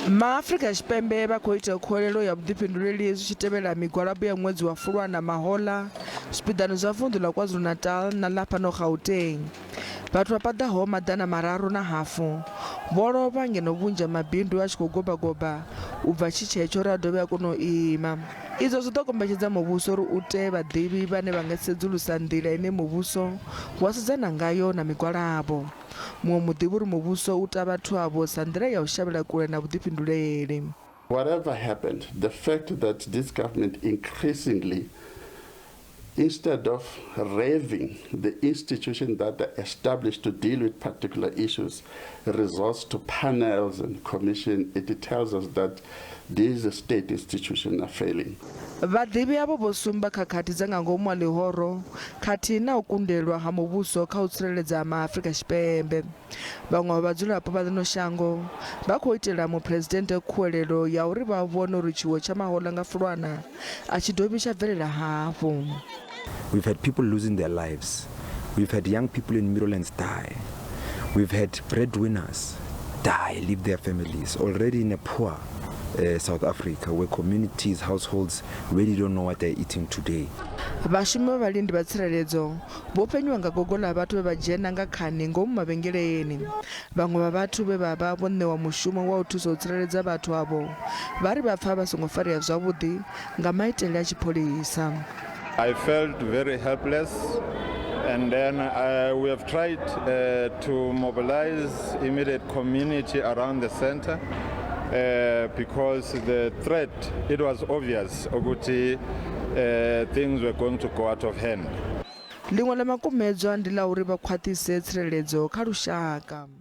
MaAfrika Tshipembe vha khou ita khuwelelo ya vhuḓifhinduleli zwi tshi tevhela migwalabo ya ṅwedzi wa Fulwana mahoḽa zwipiḓani zwa vunḓu ḽa KwaZulu-Natal na ḽa fhano Gauteng. Vhathu vha paḓaho 350 vho lovha ngeno vhunzhi ha mabindu a tshi khou gobagoba u bva tshi tshetsho uri a dovhe a kone u ima. Izwo zwi ḓo kombetshedza muvhuso uri u tee vhaḓivhi vhane vha nga sedzulusa nḓila ine muvhuso wa sedzana ngayo na migwalabo. Muṅwe muḓivhi uri muvhuso u ta vhathu avho sa nḓila ya u shavhela kule na vhuḓifhinduleli. Whatever happened, the fact that this government increasingly, instead of raving the institution that are established to deal with particular issues, resorts to panels and commission, it tells us that these state institutions are failing. Vhaḓivhi avho vho sumba khakhathi dza nga ngomu ha ḽihoro khathihi na u kundelwa ha muvhuso kha u tsireledza maAfrika Tshipembe. Vhaṅwe vha vhadzulapo vha ḽino shango vha khou itela muphuresidennde khuwelelo ya uri vha vhone uri tshiwo tsha mahoḽa nga Fulwana a tshi dovhi tsha bvelela hafhu. We've had people losing their lives. We've had young people in Meadowlands die. We've had breadwinners die, leave their families already in a poor South Africa where communities, households really don't know what they're eating today. Vhashumi vha vhalindi vha tsireledzo vho fhenyiwa nga gogo ḽa vhathu vhe vha dzhena nga khani ngomu mavhengeleni. Vhaṅwe vha vhathu vhe vha vha vho ṋewa mushumo wa u thusa u tsireledza vhathu avho vha ri vha pfa vha songo farea zwavhuḓi nga maitele a tshipholisa. I felt very helpless, and then we have tried to mobilize immediate community around the center because the threat, it was obvious ukuthi things were going to go out of hand. Ḽiṅwe ḽa makumedzwa ndi ḽa uri vha khwaṱhise tsireledzo kha lushaka.